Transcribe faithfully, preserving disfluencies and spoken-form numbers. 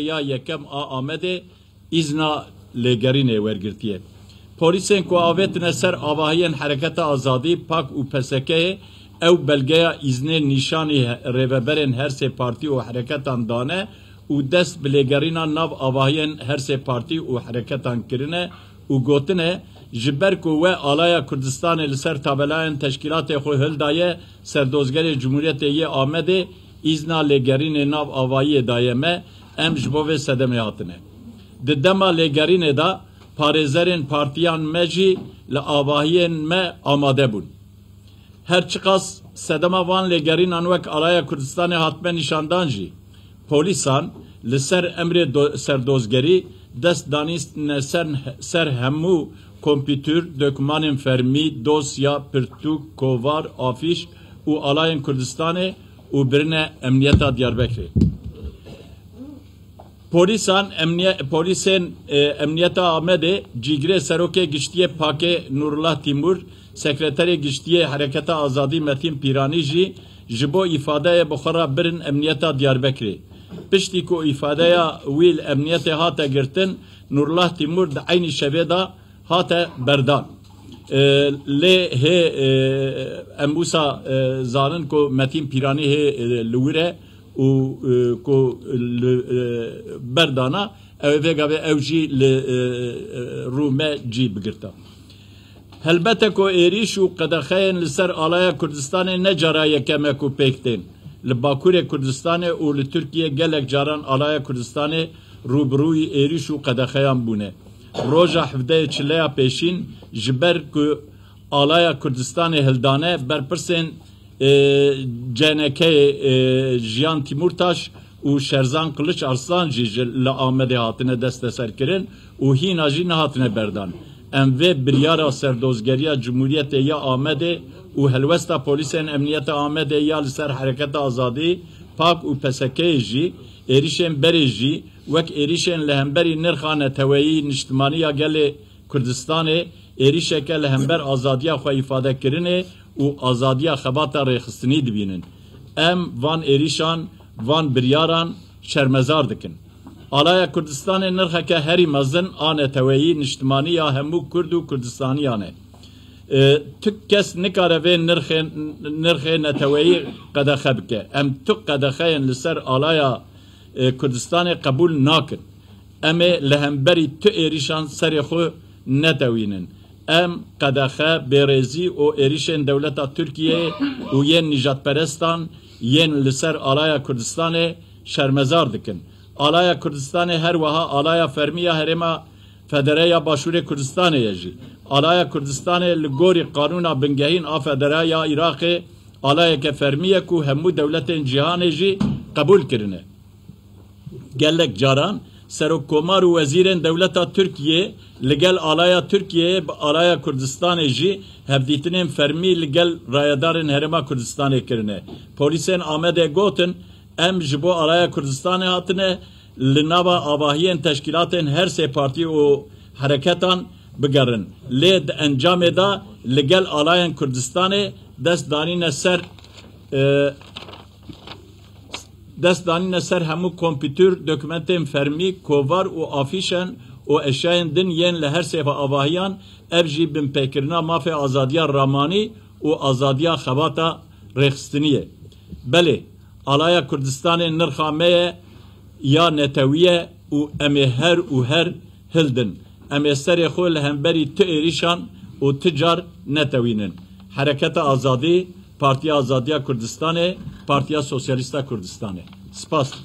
ya yekem a Amedê îzna lêgerînê wergirtiye. Polîsên ku avêtine ser avahiyên Hereketa Azadî, pak û P S K'ê, ew belgeya îznê nîşanî rêveberên her sê partî û hereketan dane û dest bi lêgerîna nav avahiyên her sê partî û hereketan kirine û gotine, ji ber ku we alaya Kurdistanê li ser tabelayên teşkîlatê xwe hildaye, serdozgerê Cumhuriyetê yê Amedê îzna lêgerînê nav avahiyê daye me, em ji bo vê sedemê hatine. Di dema lêgerînê de parêzerên partiyan me jî li avahiyên me amade bûn. Her çiqas sedema van lêgerînan wek Alaya Kurdistanê hatime nîşandan jî, polîsan li ser emrê do-, serdozgerî dest danîne ser, ser hemû kompîtur, dokûmanên fermî, dosya, pirtûk, kovar, afîş û alayên Kurdistanê û birine Emniyeta Diyarbekirê. Polîsan, emniye-, polîsên, e, Emniyeta Amedê cîgirê Serokê Giştiyê pakê Nurullah Timur, Sekreterê Giştiyê Hereketa Azadî Metîn Pîranî jî ji bo îfadeyê bi xwe re birin Emniyeta Diyarbekirê. Piştî ku îfadeya wî li emniyetê hate girtin, Nurullah Timur di eynî şevê de hate berdan. E, lê hê, e, em wisa, e, zanin ku Metîn Pîranî hê, e, li wir e û, e, ku li, e, berdana, ew ê vêga vê ew jî li, e, e, rû me cî bigirta. Helbete ku êrîş û qedexeyên li ser alaya Kurdistanê ne cara yekem e ku pêk tên. Li Bakurê Kurdistanê û li Tirkiyê gelek caran alaya Kurdistanê rûbirûyî êrîş û qedexeyan bûne. Roja hevdeyê çileya pêşîn, ji ber ku alaya Kurdistanê hildane, berpirsên, e, C N K'ê, e, Jiyan Timurtaş û Şerzan Kılıç Arslan jî ji, li Amedê hatine desteserkirin û hîna jî nehatine berdan. Em vê biryara serdozgeriya Cumhuriyetê ya Amedê û helwesta polîsên Emniyeta Amedê ya li ser Hereketa Azadî, pak û P S K'ê jî, êrîşên berê jî, wek êrîşên li hemberî nirxa neteweyî niştimanî ya gelê Kurdistanê, êrîşeke li hember azadiya xwe îfadekirinê û azadiya xebata rêxistinî dibînin. Em van êrîşan, van biryaran şermezar dikin. Alaya Kurdistanê nirxeke herî mezin a neteweyî, niştimanî ya hemû Kurd û Kurdistaniyan e. E, tu kes nikare vê nirxê, nirxê neteweyî qedexe bike. Em tu qedexeyên li ser alaya, e, Kurdistanê qebûl nakin. Em ê li hemberî tu êrîşan serê xwe netewînin. Em qedexe, bêrêzî û êrîşên dewleta Tirkiyeyê û yên nîjadperestan yên li ser alaya Kurdistanê şermezar dikin. Alaya Kurdistanê her wiha alaya fermî ya Herêma Federe ya Başûrê Kurdistanê ye jî. Alaya Kurdistanê li gorî qanûna bingehîn a federe ya Iraqê alayeke fermî ye ku hemû dewletên cîhanê jî qebûl kirine. Gelek caran serokkomar û wezîrên dewleta Tirkiyê li gel alaya Tirkiyeyê bi alaya Kurdistanê jî hevdîtinên fermî li gel rayedarên Herêma Kurdistanê kirine. Polîsên Amedê gotin, em ji bo alaya Kurdistanê hatine, li nava avahiyên teşkîlatên her sê partî û hereketan bigerin. Lê di encamê de li gel alayên Kurdistanê dest danîne ser, e, dest danîne ser hemû kompîtur, dokumentên fermî, kovar û afîşen û eşyayên din yên li her sê avahiyan, ev jî binpêkirina mafê azadiya ramanî û azadiya xebata rêxistinî ye. Belê, alaya Kurdistanê nirxa me ye ya netewî ye û em ê her û her hildin. Em ê serê xwe li hemberî tu êrîşan û tu car netewînin. Hereketa Azadî, Partiya Azadiya Kurdistanê, Partiya Sosyalîsta Kurdistanê. Spas dikim.